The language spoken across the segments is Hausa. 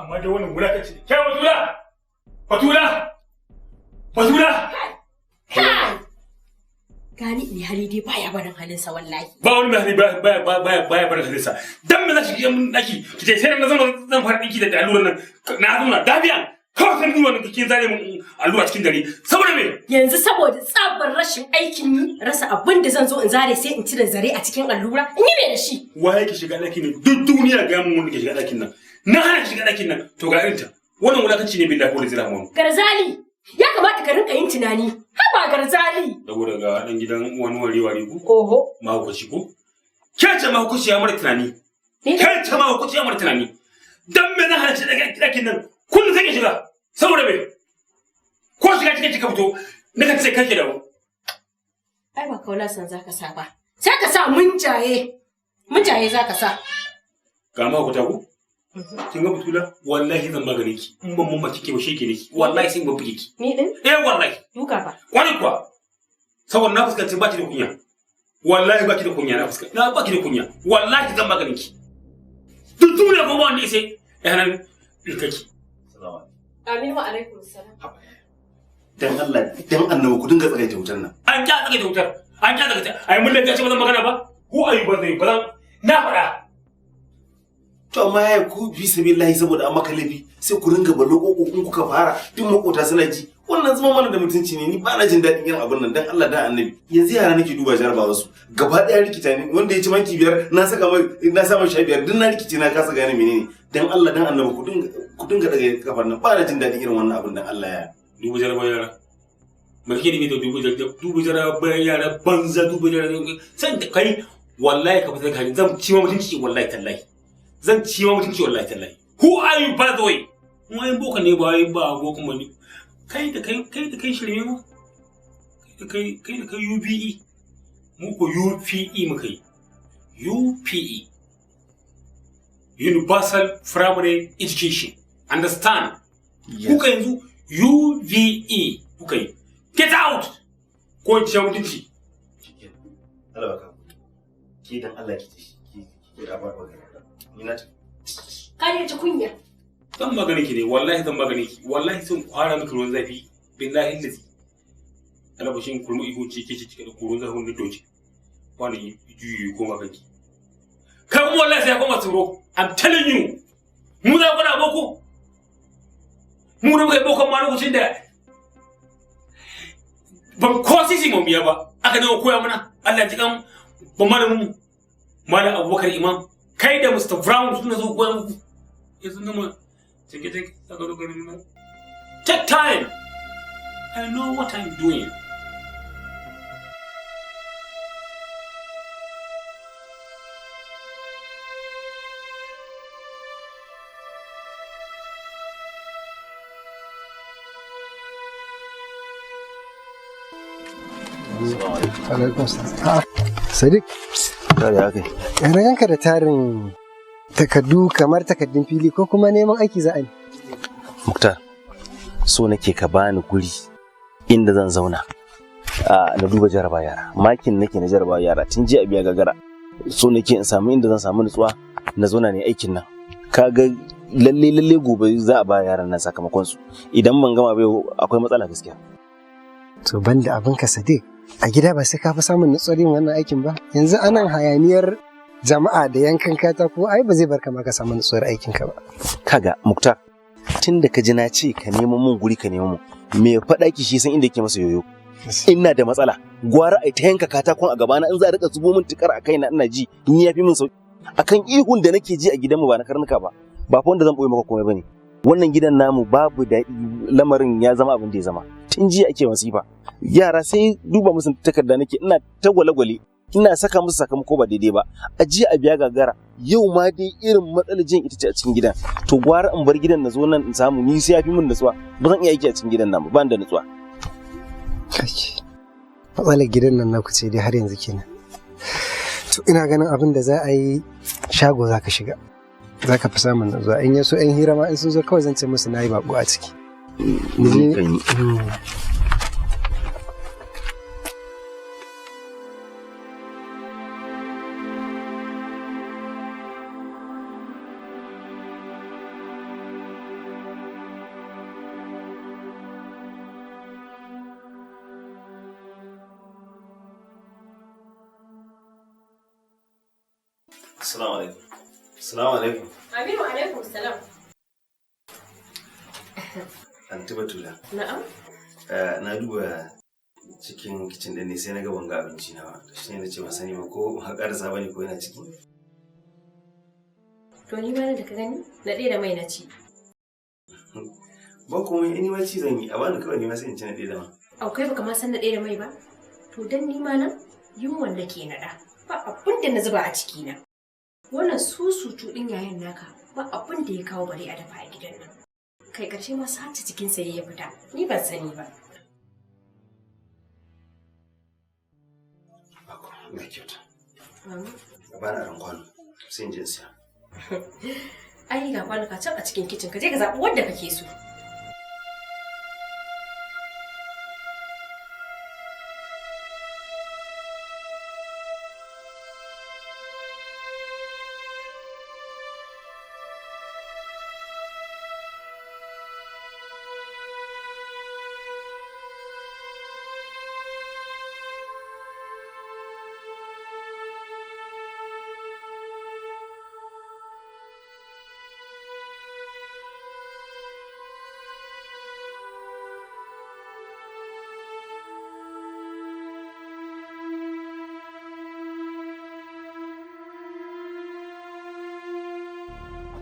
Amma dai wannan wulakanci ne. Kai Batula! Batula! Batula! Kai! Gani ne hali dai baya barin halinsa wallahi. Ba wani mai hali baya barin halinsa. Dan me za ki yi daki? Ki ce sai na zama zan fara dinki da allurar nan. Na zauna dafiya. Kawai sai duba nan kin zare mun allura cikin dare. Saboda me? Yanzu saboda tsabar rashin aikin yi, rasa abin da zan zo in zare sai in cire zare a cikin allura. In yi me da shi? Waye ki shiga ɗakin nan? Duk duniya ga mun wanda ke shiga ɗakin nan. Na hana ki shiga ɗakin nan. To ga irinta. Wannan wulakanci ne billahi wala zira mu. Garzali, ya kamata ka rinka yin tunani. Haba Garzali. Saboda ga dan gidan wani wari wari ku. Oho. Mahaukaci ko? Ke ce mahaukaci ya mara tunani. Ke ce mahaukaci ya mara tunani. Dan me na hana shi ɗakin nan? Kullum sai ki shiga. Saboda me? Ko shiga cikin kika fito, na kan ce kai ki dawo. Ai ba kaula san zaka sa ba. Sai ka sa munjaye. Munjaye zaka sa. Ga mahaukata ku? Kin ga Batula? Wallahi zan maganin ki. In ban mamma kike ba shege ne ki. Wallahi sai ban buge ki. Ni din? Eh wallahi. Duka ba. Kwani kuwa. Saboda na fuskanci baki da kunya. Wallahi baki da kunya na fuskanci. Na baki da kunya. Wallahi zan maganin ki. Duk duniya ko ba wanda sai ya hana ni kaki. Aminu wa alaikum salam. Dan Allah, dan annabi ku dinga tsagaita wutar nan. An kya tsagaita wutar. An kya tsagaita. Ai mun da ce ba zan magana ba. Ko ayu ba zai ba zan na faɗa. To amma yaya ku fi sabilillahi saboda an maka laifi sai ku ringa balo koko in kuka fara duk makota suna ji. Wannan zama mana da mutunci ne, ni ba na jin daɗin irin abin nan dan Allah dan annabi. Yanzu yara nake duba jarabawar su gaba ɗaya rikita ne, wanda ya ci maki 5 na saka mai na sa mai 15 duk na rikice na kasa gane menene. Dan Allah dan annabi ku dinga daga kafar nan, ba na jin daɗin irin wannan abin dan Allah ya. Duba jarabawar yara. Me kake nufi da duba jarabawar yara banza duba jarabawar sai da kai wallahi ka fita kai zan ci ma mutunci wallahi tallahi. Zan ci ma mutunci wallahi tallahi. Who are you by the way? Mu ayin boko ne ba ai ba boko mu ne. Kai da kai shirme mu. Kai da kai UBE. Mu ko UPE muka yi. UPE. Universal Primary Education. Understand? Kuka yanzu UVE kuka yi. Get out! Ko ci mutunci. Allah baka. Ki dan Allah ki ki ki da ba ba. Ni na Ka ne ci kunya. Zan magani ki ne, wallahi zan magani ki. Wallahi sun kwara miki ruwan zafi. Billahi lazi. Alabashin kurmu ihu ce ke cike da ruwan zafi wani doki. Wani juyi ko makanki. Kai kuma wallahi sai ya koma tsoro. I'm telling you. Mu za ku na boko. Mu da muka yi bokon ma lokacin da ban ko sisi mu biya ba. Aka dawo koya mana. Allah ji kan ban malamin mu. Malam Abubakar Imam. Kai da Mr. Brown suna zo koya muku. Yanzu nama take take saka zo garin nan. Take time. I know what I'm doing. Alaikum salam. Sadiq. Kare haka. Na ganka da tarin takardu kamar takardun fili ko kuma neman aiki za a yi. Muktar, so nake ka bani guri inda zan zauna. Na duba jaraba yara. Makin nake na jaraba yara tun jiya biya gagara. So nake in samu inda zan samu nutsuwa na zauna ne aikin nan. Kaga lalle lalle gobe za a ba yaran nan sakamakon su. Idan ban gama bai akwai matsala gaskiya. To banda abin ka Sadiq, a gida ba sai ka fi samun nutsuwar yin wannan aikin ba. Yanzu anan hayaniyar jama'a da yankan katako ai ba zai barka ma ka samu nutsuwar aikin ka ba. Kaga Muktar, tun da ka ji na ce ka nemo mun guri ka nemo mun, me faɗa ki shi san inda yake masa yoyo. Ina da matsala, gwara ai ta yanka katakon a gabana in za a rika zubo min tukar a kaina ina ji, ni yafi min sauki. Akan ihun da nake ji a gidanmu ba na karnuka ba, ba fa wanda zan boye maka komai bane. Wannan gidan namu babu daɗi, lamarin ya zama abin da ya zama. Tun jiya ake masifa. Yara sai duba musu takarda nake ina ta gwale-gwale, ina saka musu sakamako ba daidai ba. A jiya a biya gagara, yau ma dai irin matsalar jin ita ce a cikin gidan. To gwara in bar gidan na zo nan in samu ni sai yafi min nutsuwa. Ba zan iya aiki a cikin gidan nan ba, ban da nutsuwa. Matsalar gidan nan naku ce dai har yanzu kenan. To ina ganin abin da za a yi shago za ka shiga. Za ka fi samun nutsuwa. In ya so 'yan hira ma in sun zo kawai zan ce musu na yi baƙo a ciki. Assalamu alaikum. Assalamu alaikum. Aminu alaikum salam. Anti Batula. Na'am. Na duba cikin kicin din ne sai na ga ban ga abinci na ba. Shi ne nace ban sani ba ko haƙar bane ko yana ciki. To ni ma da ka gani na ɗaya da mai na ci. Ba komai ni ma ci zan yi a bani kawai ni ma sai in ci na ɗaya da mai. Au kai baka ma san na ɗaya da mai ba? To dan ni ma nan yunwan nake naɗa. Ba abin da na zuba a ciki na. Wannan susutu ɗin yayan naka ba abin da ya kawo bare a dafa a gidan nan. Kai ƙarshe ma sace cikin sa ya fita. Ni ban sani ba. Ba komai ina kyauta. Ka bani aron kwano sai in je in siya. Ai ga kwanuka can a cikin kicin ka je ka zaɓi wanda kake so.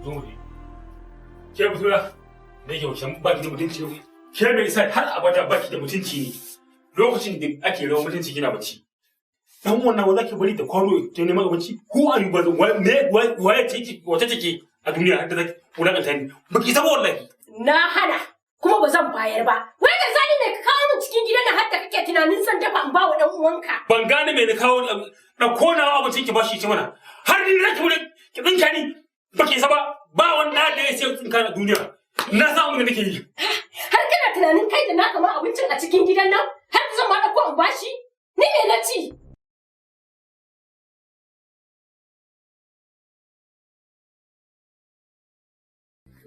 Zo mu je. Ke Batula, da yake wacan baki da mutunci ne. Ke mai sa har abada baki da mutunci ne. Lokacin da ake rawa mutunci kina bacci. Dan wannan wa zaki bari da kwano ta neman abinci? Who are you ba me waye ce ki wace ce ki a duniya har da zaki wulakanta ni? Baki saba wallahi. Na hana kuma ba zan bayar ba. Wai ka zani me ka kawo min cikin gidan nan har da kake tunanin zan dafa in ba wa dan uwanka. Ban gane me na kawo da konawa abincin ki bashi ci mana. Har ni zaki wuri ki tsinka ni baki saba ba wanda da ya sai tsinka a duniya. Na san abin da nake yi. Har kana tunanin kai da naka ma abincin a cikin gidan nan har zan ma dauko in bashi? Ni me na ci?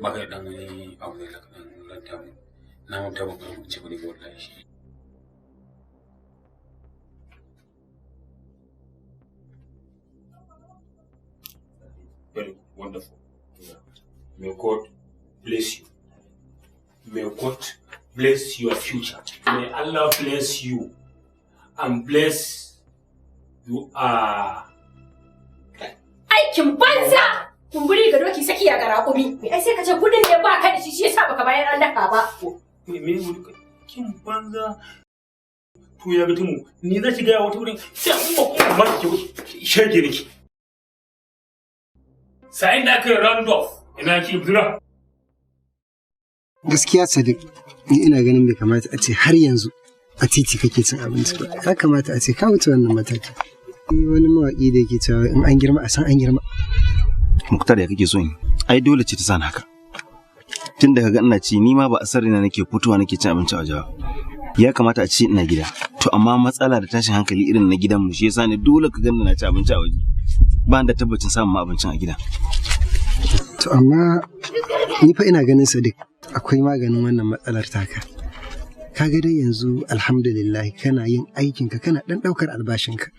Ba ka da ɗan wani abu da zaka ɗan ranta mu. Na manta ban ɗan ci bane ba wallahi shi. Very wonderful. May God bless you. May God bless your future. May Allah bless you and bless you are. Aikin banza! Kumburi ga doki saki a ga raƙumi. Ai sai ka ce kudin ne ba ka da shi shi yasa baka bayar an dafa ba. Me me kin banza? To ya ga tumu ni za ki gaya wata wurin sai an ba kuma ba ki shege niki. Sa'in da aka yi round off ina ki Abdullah. Gaskiya Sadiq, ni ina ganin bai kamata a ce har yanzu a titi kake cin abinci ba. Ya kamata a ce ka wuce wannan mataki. Wani mawaƙi da yake cewa in an girma a san an girma. Muktar ya kake so in? Ai dole ce ta sani haka. Tun da kaga ina ci ni ma ba a sarrina nake fitowa nake cin abinci a waje ba. Ya kamata a ce ina gida. To amma matsala da tashin hankali irin na gidanmu shi yasa ni dole ka ganni na ci abinci a waje. Ba ni da tabbacin samun ma abincin a gida. To amma ni fa ina ganin Sadiq akwai maganin wannan matsalar taka. Kaga dai yanzu alhamdulillah kana yin aikinka kana dan daukar albashinka.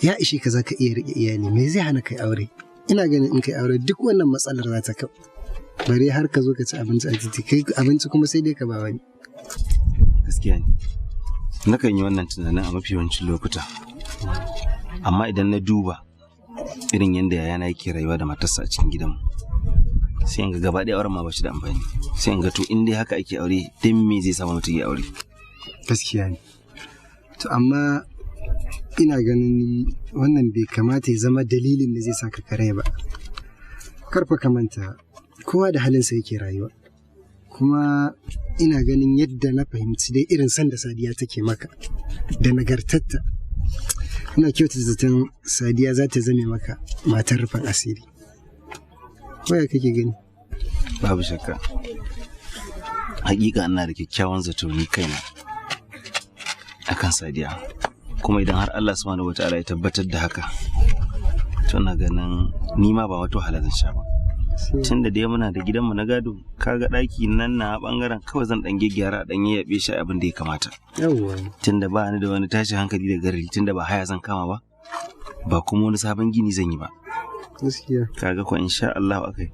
Ya ishe ka zaka iya rike iyali me zai hana kai aure? Ina ganin in kai aure duk wannan matsalar za ta kau. Bare har ka zo ka ci abinci a titi kai abinci kuma sai dai ka ba wani. Gaskiya ne. Nakan yi wannan tunanin a mafi yawancin lokuta. Amma idan na duba irin yadda yayana yake rayuwa da matarsa a cikin gidanmu. Sai in ga gaba ɗaya auren ma ba shi da amfani. Sai in ga to in dai haka ake aure dan me zai sa mutum ya aure? Gaskiya ne. To amma ina ganin wannan bai kamata ya zama dalilin da zai sa ka karaya ba. Karfa ka manta kowa da halinsa yake rayuwa. Kuma ina ganin yadda na fahimci dai irin san da Sadiya take maka da nagartatta. Ina kyautata zaton Sadiya za ta zame maka matar rufin asiri. Waya kake gani? Babu shakka. Hakika ina da kyakkyawan zato ni kaina akan Sadiya. Kuma idan har Allah subhanahu wataala ya tabbatar da haka, to ina ganin ni ma ba wata wahala zan sha ba. Tun da dai muna da gidanmu na gado, kaga ɗaki nan na bangaren kawai zan ɗan gyaggyara ɗan yayyabe shi abin da ya kamata. Yawwa. Tun da ba ni da wani tashin hankali da garari tun da ba haya zan kama ba. Ba kuma wani sabon gini zan yi ba. Gaskiya. Kaga ko insha Allah akai.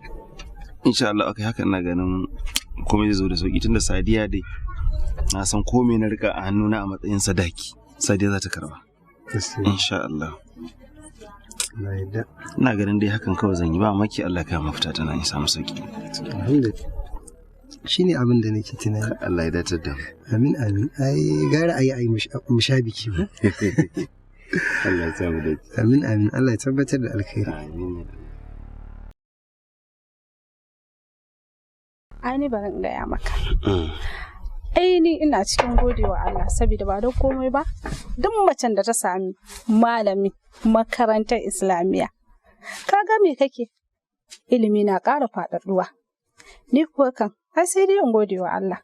Insha Allah akai haka ina ganin komai zai zo da sauki tunda Sadiya dai na san komai na rika a hannuna a matsayin sadaki. Sadiya za ta karba. Gaskiya. Insha Allah. Na yadda. Ina ganin dai hakan kawai zan yi ba maki Allah kai mafita tana in samu sauki. Alhamdulillah. Shi ne abin da nake tunani. Allah ya datar da mu. Amin amin. Ai gara ayi ayi mu sha biki ba. Allah ya samu dace. Amin amin. Allah ya tabbatar da alkhairi. Amin. Ai ni bari in gaya maka. Ai ni ina cikin godewa Allah saboda ba don komai ba. Duk macen da ta sami malami makarantar Islamiyya. Ka ga me kake? Ilimi na ƙara faɗaɗuwa. Ni kuwa kan ai sai dai in godewa Allah.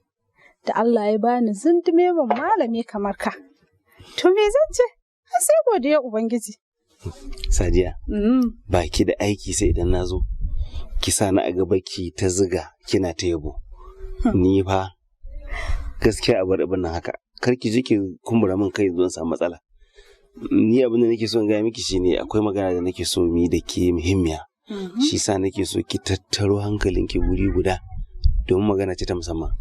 Da Allah ya bani zindume ban malami kamar ka. To me zan ce? Ai sai godiya Ubangiji. Sadiya, ba ki da aiki sai idan na zo. Ki sa ni a gaba ki ta ziga kina ta yabo. Ni fa gaskiya a bar abin nan haka. Kar ki je ki kumbura min kai zuwan samu matsala. Ni abin da nake so in gaya miki shine akwai magana da nake so mu yi da ke muhimmiya. Shi sa nake so ki tattaro hankalinki guri guda domin magana ce ta musamman.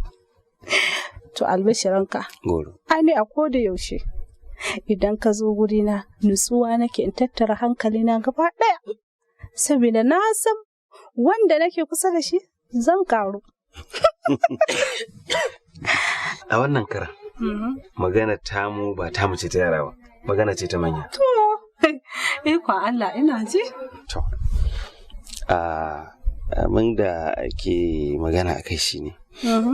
To albishiranka. Goro. Ai ni a koda yaushe idan ka zo gurina nutsuwa nake in tattara hankalina gaba ɗaya. Saboda na san wanda nake kusa da shi zan karu. A wannan karan magana tamu ba tamu ce ta yara ba, magana ce ta manya. To, ikon Allah ina ji. To, abin da ake magana a kai shine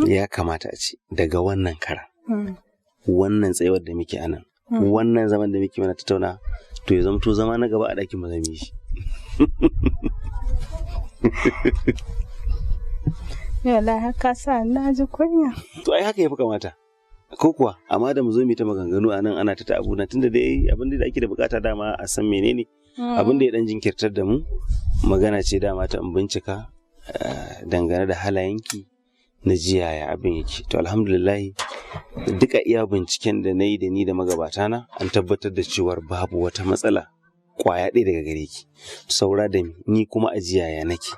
ya kamata a ce daga wannan karan wannan tsayuwar da muke anan wannan zaman da muke mana tattauna to ya zamto zama na gaba a ɗakin mu zamu yi shi. Ni wallahi har ka sa na ji kunya. To ai haka yafi kamata. Ko kuwa amma da mu zo mu yi ta maganganu a nan ana ta ta abu na tunda dai abin da ake da bukata dama a san menene abin da ya dan jinkirtar da mu magana ce dama ta in bincika dangane da halayenki na ji yaya abin yake. To alhamdulillah duka iya binciken da na yi da ni da magabata na an tabbatar da cewar babu wata matsala kwaya ɗaya daga gare ki. Saura da ni kuma a ji yaya nake.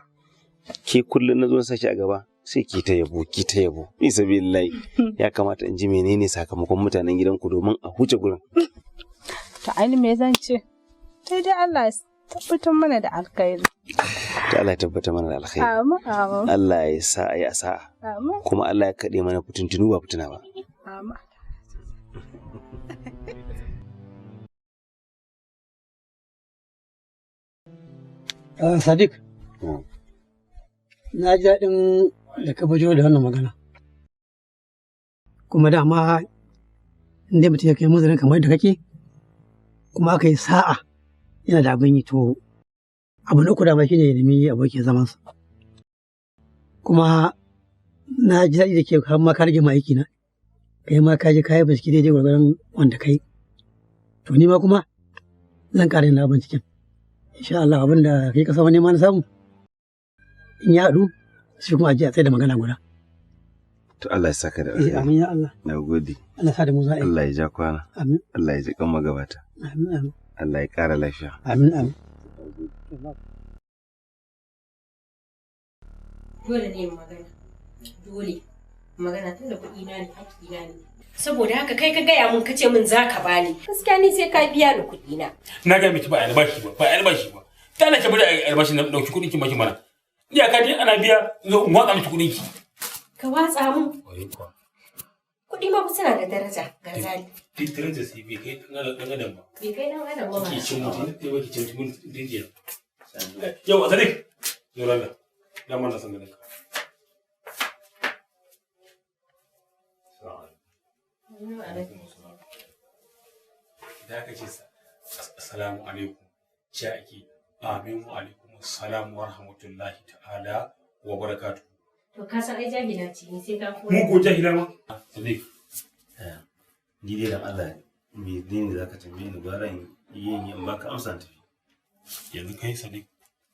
Ke kullum na zo na saki a gaba sai ki ta yabo ki ta yabo fi sabilillahi ya kamata in ji menene sakamakon mutanen gidanku domin a huce gurin. To ai ni me zan ce? Sai dai Allah ya tabbatar mana da alkhairi. To Allah ya tabbatar mana da alkhairi. Amin amin. Allah ya sa a yi asa'a Amin kuma Allah ya kaɗe mana fitintunu ba fitina ba. amin. Sadiq, na ji daɗin da ka bujiro da wannan magana. Kuma dama inda mutum ya kai munzalin kamar da kake, kuma aka yi sa'a yana da abin yi to abu na uku dama shine ya nemi abokin zamansa. Kuma na ji daɗi da ke har ma ka rage ma aiki na, kai ma ka je ka yi bincike daidai gwargwadon wanda kai. To ni ma kuma zan ƙara yin na binciken. Insha Allah abin da kai ka samu nema na samu in ya haɗu sai kuma a je a tsaye da magana guda. To Allah ya saka da Eh alkhairi. amin ya Allah. Na gode. Allah sa da mu za a yi. Allah ya ja kwana. Amin Allah ya ji kan magabata. amin amin. Allah ya ƙara lafiya. Amin amin. Dole ne in magana. Dole. Magana tun da kuɗi na ne haƙƙi na ne. Saboda haka kai ka gaya mun kace min za ka bani. Gaskiya ni sai ka biya ni kuɗi na. Na ga miki ba albashi ba, ba albashi ba. Ta na ki bari albashi na dauki kuɗin ki baki mana. Iyaka dai ana biya zo in watsa miki kuɗin ki. Ka watsa mun. Kuɗi ma fa suna da daraja, Garzali. Duk darajar sai bai kai ɗan adam ba. Bai kai ɗan adam ba. Ki cin mutum, dai ba ki cin mutum jiya. Yau, Sadiq. Zo lalla. Dama na san ganin ka. Idan aka ce assalamu alaikum, ce ake amin wa alaikum assalamu wa rahmatullahi ta'ala wa barakatuhu. To ka san ai jahila ce ni sai ka koya. Mu ko jahila ma? Sadiq. Ni dai dan Allah me ne zaka tambaye ni gwara in yi in baka amsa in tafi. Yanzu kai Sadiq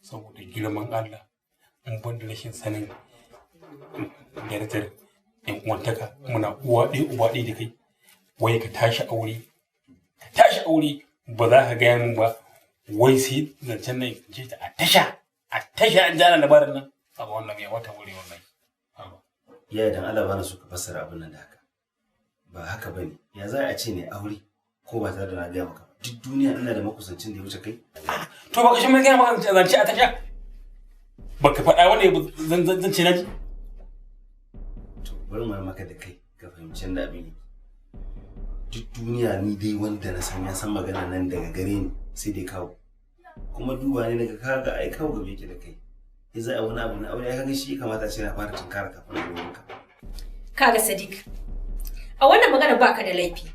saboda girman Allah in ban da rashin sanin darajar yan uwantaka muna uwa ɗaya uba ɗaya da kai wai ka tashi aure ka tashi aure ba za ka gaya min ba Wai sai zancen nan je ta a tasha, a tasha an jana labarin nan. Abu wannan ya wata wuri wallahi. Ya idan Allah bana so ka fassara abin nan da haka. Ba haka bane. Ya za a ce ne aure ko ba tare da na gaya maka ba. Duk duniya ina da makusancin da ya wuce kai. To baka shi mun gaya maka zance a tasha? Baka faɗa wanda zan ce na ji? To bari mu maka da kai ka fahimci yadda abin yake. Duk duniya ni dai wanda na san ya san magana nan daga gare ni sai dai kawo. Kuma duba ne daga kaga ai kawo gabe yake da kai. Ya za a wani abu na aure ya kaga shi ya kamata a ce na fara tunkara kafin na wurin ka. Kaga Sadiq, a wannan magana baka da laifi.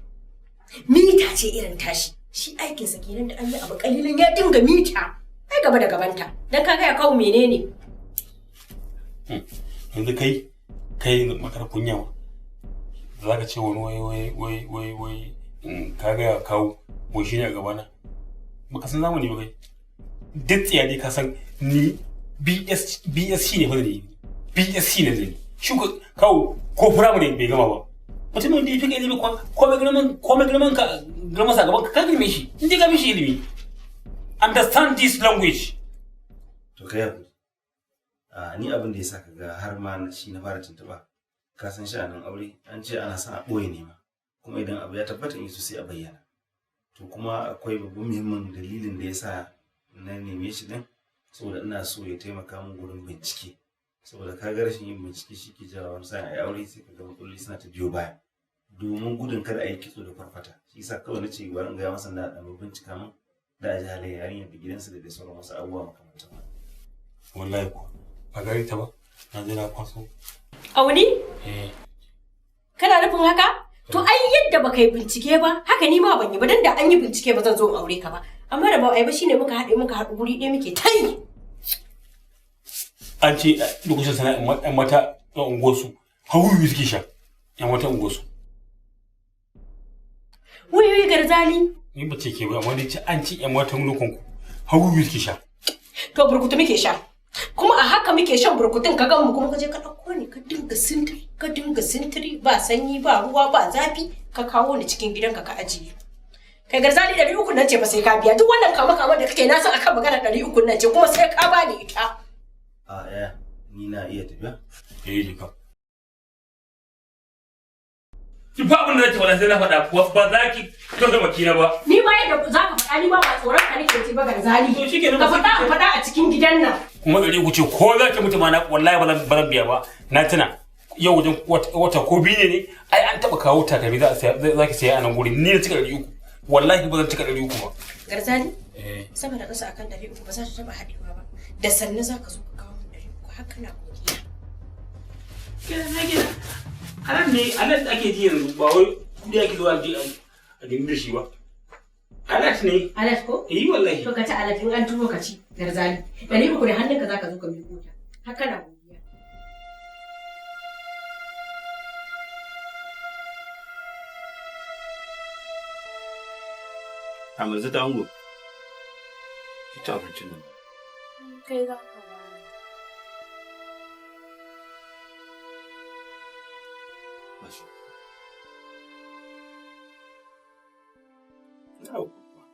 Mita ce irin tashi. Shi aikinsa kenan da an yi abu kalilan ya dinga mita. Ai gaba da gabanta. Dan kaga ya kawo menene? Yanzu kai makar kunya ma. Za ka ce wani wai wai wai wai wai ka ga ya kawo wai shine a gabana. Baka san zamani ba kai. Duk tsiya dai ka san ni BSc ne fa da ni. BSc ne da ni. Shi ko kawo ko firamare bai gama ba. Mutumin da ya fi ka ilimi kuwa komai girman ka girman sa gaban ka ka girme shi. In dai ka bi shi ilimi. Understand this language. To kai hakuri. A ni abin da ya sa ka ga har ma shi na fara tuntuɓa. Ka san sha'anin aure an ce ana son a ɓoye nema. Kuma idan abu ya tabbata in so sai a bayyana. To kuma akwai babban muhimmin dalilin da ya sa na neme shi din saboda ina so ya taimaka min gurin bincike. Saboda ka ga rashin yin bincike shi ke jawo wani sa'in a yi aure sai ka ga matsaloli suna ta biyo baya. Domin gudun kada a yi kitso da kwarkwata. Shi yasa kawai na ce bari in gaya masa na ɗan bincika min da a ji halayyar yarinyar da gidansu da dai sauran wasu abubuwa makamantan wannan. Wallahi kuwa ba gari ta ba na je na kwaso. Auni? Eh. Kana nufin haka? To ai yadda baka yi bincike ba, haka ni ma ban yi ba dan da an yi bincike ba zan zo in aure ka ba. Amma da ba ai ba shine muka haɗe muka haɗu guri ɗaya muke ta yi. An ce lokacin sana ƴan mata a unguwarsu hawiwi suke sha ƴan mata unguwarsu. Wiwi garzali. Ni ba ce ke ba amma dai an ce ƴan matan lokon ku hawiwi suke sha. To burkutu muke sha. Kuma a haka muke shan burkutun ka gan mu kuma ka je ka ɗauko ni ka dinga sintiri ka dinga sintiri ba sanyi ba ruwa ba zafi ka kawo ni cikin gidanka ka ajiye. Kai garzali 300 nan ce fa sai ka biya duk wannan kama kama da kake na san akan magana 300 nan ce kuma sai ka bani ita. A yaya ni na iya tafiya? Eh je ka. Ki fa abin da zaki faɗa sai na faɗa ba za ki kyauta bakina ba. Ni ma yadda za ka faɗa ni ma ba tsoron ka nake ji ba garzali. To shikenan Ka faɗa a faɗa a cikin gidan nan. Kuma 300 ce ko za ki mutu ma na wallahi ba zan biya ba. Na tuna yau wajen wata ko biyu ne ai an taɓa kawo takalmi za ki saya a nan gurin ni na cika 300. Wallahi ba zan cika 300 ba. Garzali? Eh. Sama da ƙasa akan 300 ba za ta taɓa haɗewa ba. Da sannu za ka zo ka kawo min 300 haka na godiya. Gida. Anan ne anan ake ji yanzu ba wai kudi ake zuwa ji a gindi da shi ba. Alat ne. Alat ko? Eh wallahi. To ka ci alat in an turo ka ci garzali. 300 da hannunka za ka zo ka miƙo ta. Haka na godiya. Amurza ta ango. Ki ci abincin nan. Kai za ka bani. Bashi. Yau,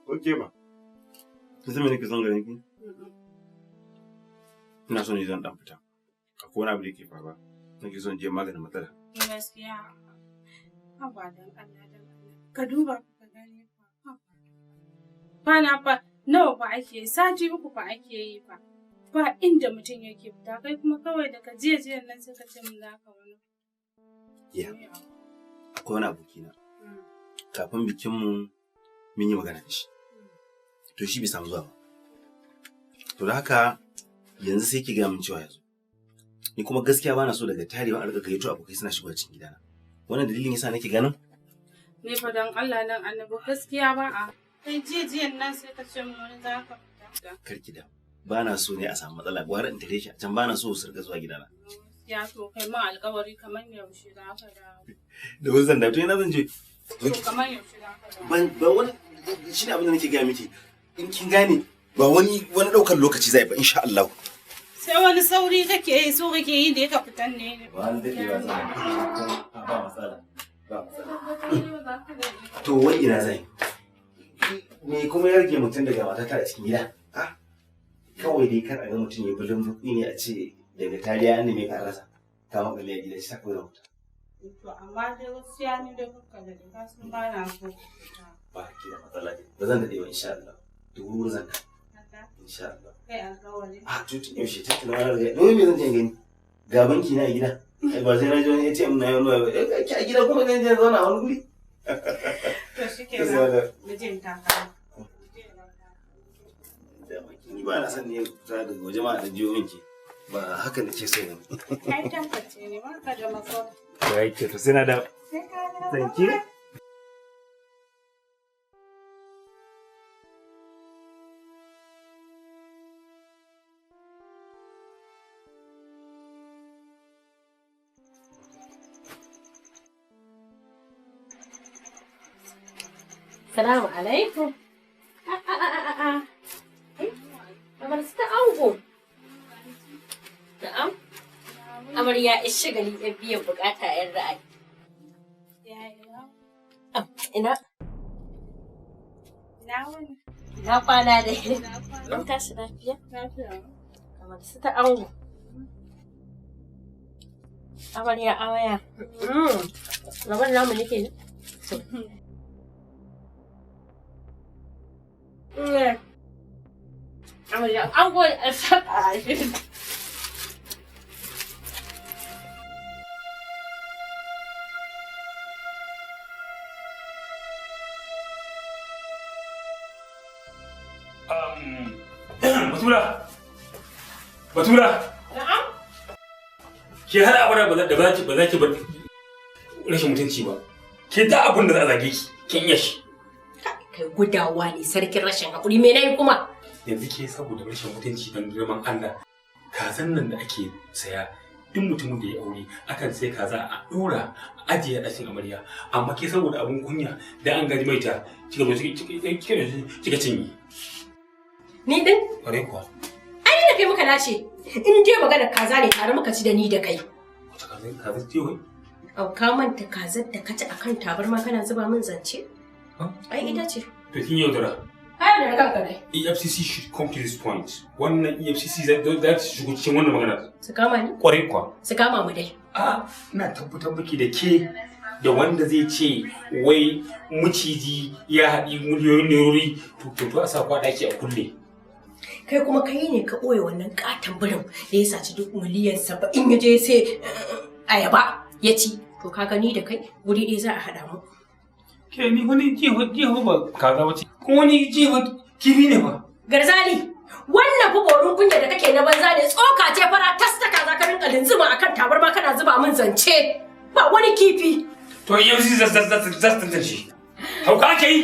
ko ke ba? Kin san me nake son ganin ki? Ina son ne zan dan fita. Akwai wani abu da yake faruwa. Nake son je maganin matsala. Gaskiya. Haba dan Allah dan Allah. Ka duba ka gani fa. Kwana fa nawa fa ake yi? Sati 3 fa ake yi fa. Ba inda mutum yake fita kai kuma kawai daga jiya jiyan nan sai ka ce mun za ka wani. Ya. Akwai wani abokina. Kafin bikinmu mun yi magana da shi. To shi bai samu zuwa ba. To da haka yanzu sai ki gaya min cewa ya zo. Ni kuma gaskiya bana so daga tarewa a riƙa gayyato abokai suna shigowa cikin gidana. Wannan dalilin yasa nake ganin Ni fa dan Allah dan Annabi gaskiya ba a. Kai jiya jiyan nan sai ka ce mun wani za ka fita. Karki da bana so ne a samu matsala gwara in tare shi a can bana so su riƙa zuwa gidana. Ya to kai min alƙawari kamar yaushe za ka dawo. Da wasu zan to ina zan je. To kamar yaushe za ka dawo. Ban ba wani shi ne abin da nake gaya miki. In kin gane ba wani wani ɗaukar lokaci zai ba insha Allah. Sai wani sauri kake yi so kake yi da ya ka fitan ne. Ba wani daɗewa zan ba matsala. Ba matsala. To wai ina zai? Me kuma ya rage mutum daga matata a cikin gida? Ah, kawai dai kar a ga mutum ya bulun buki ne a ce daga tariya an neme ka rasa. Ka makale a gida shi ta kawai da mutum. To amma dai gaskiya ni dai kuka da ka san ba na so. Ba ki da matsala dai. Ba zan daɗe ba insha Allah. Da wuri zan da. Insha Allah. Kai alƙawari. Ah, to tun yaushe ta tuna wani riga. Domin me zan je in gani? Ga banki na a gida. Ai ba sai na je wani ATM na yi wani ba. Ki a gida kuma zan je zauna a wani guri. To shikenan. Mijin ta kawo. Ni ba na son ne fita daga waje ma a ɗan jiyo minki. Ba haka nake so ba. Kai tabbace ne ba ka da matsala. Ya yi to sai na da. Sai ka dawo. Thank you. Salamu alaikum. A'a. Kamar su ta ango. Na'am. Amarya is shagali yan biyan bukata yan ra'ayi. Ina. Ina wuni. Na kwana dai. Mun tashi lafiya? Lafiya. Kamar su ta ango. Amarya amaya. Labar namu nake ne. Amarya ango a saka shi. Batula! Batula! Na'am. Ke har abada ba za ki ba za ki bar rashin mutunci ba. Ke da abin da za a zage ki, kin iya shi. Kai gudawa ne sarkin rashin hakuri me nayi kuma? Yanzu ke saboda rashin mutunci don girman Allah. Kazan nan da ake saya duk mutumin da ya aure akan sai kaza a dora a ajiye a ɗakin amarya amma ke saboda abun kunya da an gaji maita kika zo kika cinye. Ni din? Kwarai kuwa. Ai ni da kai muka dace. In dai magana kaza ne tare muka ci da ni da kai. Wata kaza kaza ce wai? Au ka manta kazar da ka ci akan tabarma kana zuba min zance? Ai ita ce. To kin yaudara. Kai da kanka dai. EFCC should come to this point. Wannan EFCC za ta shigo cikin wannan magana. Su kama ni? Kwarai kuwa. Su kama mu dai. A ina tabbatar miki da ke da wanda zai ce wai maciji ya haɗi miliyoyin nerori to to a sa kwa ɗaki a kulle. Kai kuma kai ne ka ɓoye wannan katon birin da ya saci duk miliyan 70 ya je sai ayaba ya ci. To ka gani da kai guri ɗaya za a haɗa mu. Ke ni wani jiho jiho ba kaza ba ce. Kuma wani jiho kifi ne ba. Garzali wannan fa borin kunya da kake na banza ne tsoka ce fara tas ta kaza ka rinka linzuma akan tabarma kana zuba min zance. Ba wani kifi. To EFCC za su tantance. Hauka ake yi.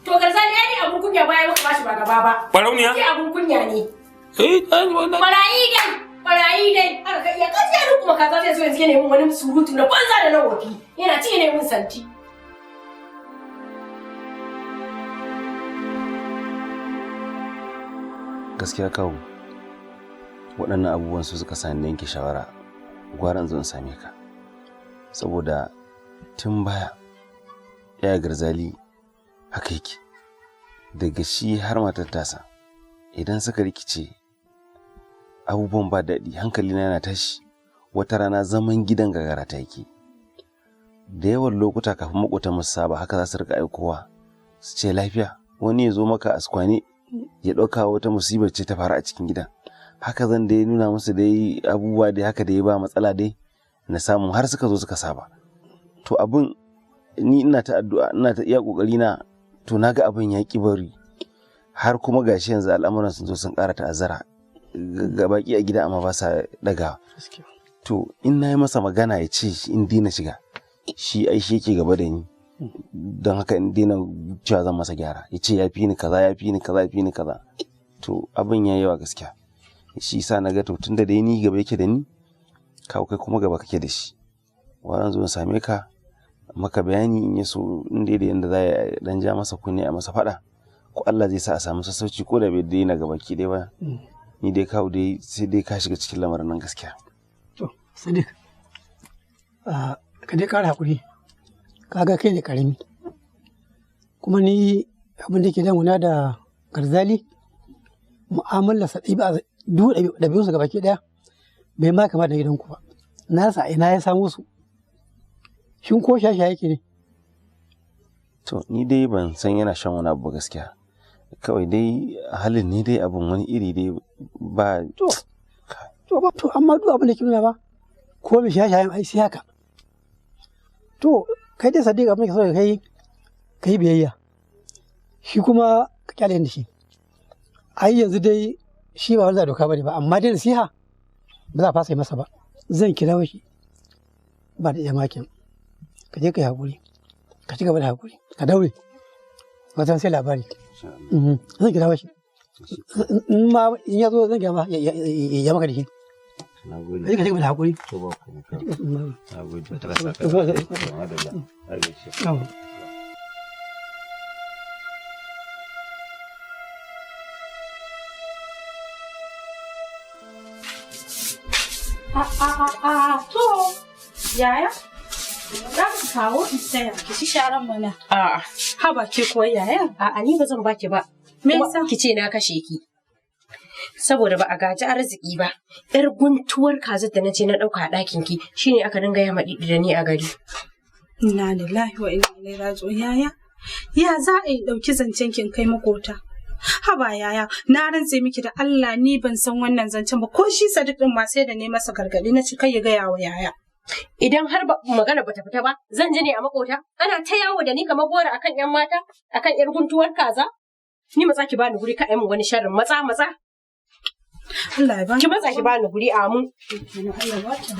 To Garzali ai ni abun kunya baya maka bashi ba gaba ba. Barauniya? Ki abun kunya ne. Eh, ai wannan. Barayi dai, barayi dai. Aka kai ya kaji ya kuma kaza zai zo yanzu yana min wani surutu na banza da na wofi. Yana ci ne mun santi. Gaskiya kawo waɗannan abubuwan su suka sa ni yanke shawara gwara in zo in same ka. Saboda tun baya yaya Garzali haka yake daga shi har matar tasa idan suka rikice abubuwan ba daɗi hankalina yana tashi wata rana zaman gidan gagara ta yake da yawan lokuta kafin maƙotan musu saba haka za su rika aikowa su ce lafiya wani ya zo maka askwane ya ɗauka wata musibar ce ta faru a cikin gidan haka zan dai nuna musu dai abubuwa dai haka dai ba matsala dai na samu har suka zo suka saba to abin ni ina ta addu'a ina ta iya kokari na to naga abin ya ki bari har kuma gashi yanzu al'amuran sun zo sun ƙara ta'azzara ga baki a gida amma ba sa dagawa to in na yi masa magana ya ce in daina shiga shi ai shi yake gaba da ni don haka in daina cewa zan masa gyara ya ce ya fi ni kaza ya fi ni kaza ya fi ni kaza to abin ya yawa gaskiya shi sa na ga to tunda dai ni gaba yake da ni kawo kai kuma gaba kake da shi wannan zo in same ka maka bayani in ya so in dai da yanda za a dan ja masa kunne a masa faɗa ko Allah zai sa a samu sassauci ko da bai daina gaba ki dai ba ni dai kawo dai sai dai ka shiga cikin lamarin nan gaskiya. To Sadiq ka dai kara hakuri kaga kai ne karami kuma ni Abin da ke damuna da Garzali, mu'amalarsa ɗabi'a duk ɗabi'unsa gabaki ɗaya bai ma kama da gidanku ba. Na rasa a ina ya samo su. Shin ko shasha yake ne? To ni dai ban san yana shan wani abu ba gaskiya. Kawai dai halin ne dai abin wani iri dai ba. To ba to amma duk abin da ke nuna ba ko mai shashayen ai sai haka. To kai dai Sadiq abin da ke so da kai ka yi biyayya. Shi kuma ka kyale da shi. Ai yanzu dai shi ba wani za doka bane ba amma dai nasiha ba za a fasa yi masa ba. Zan kira shi ba da jamakin. Ka je ka yi haƙuri. Ka ci gaba da haƙuri. Ka daure. Wata sai labari. Zan kira shi. In ma in ya zo zan gaya ma ya maka da shi. Na gode. Ka je ka ci gaba da haƙuri. To ba komai. Na gode. Madalla. A gaishe. Yawwa. A a a a to yaya? Za ku kawo in saya ki ci sharan mana. A'a. Haba ke kuwa yaya? A'a ni ba zan baki ba. Me Kuma yasa? Ki ce na kashe ki. Saboda ba a gaji arziki ba. Yar guntuwar kazar da na ce na ɗauka a ɗakin ki shine aka dinga yama ɗiɗi da ni a gari. Inna lillahi wa inna ilaihi raji'un yaya. Ya za a yi ɗauki zancen kin kai makota? Haba yaya, na rantse miki da Allah ni ban san wannan zancen ba ko shi Sadiq din ma sai da ne masa gargaɗi na ci kai ya gaya wa yaya. Idan har ba magana bata fita ba, zan ji ne a makota. Ana ta yawo da ni kamar gora akan yan mata, akan yar guntuwar kaza. Ni matsa ki bani guri ka ai mun wani sharrin matsa matsa. Allah ya bani. Ki matsa ki bani guri amin. Allah ya baki.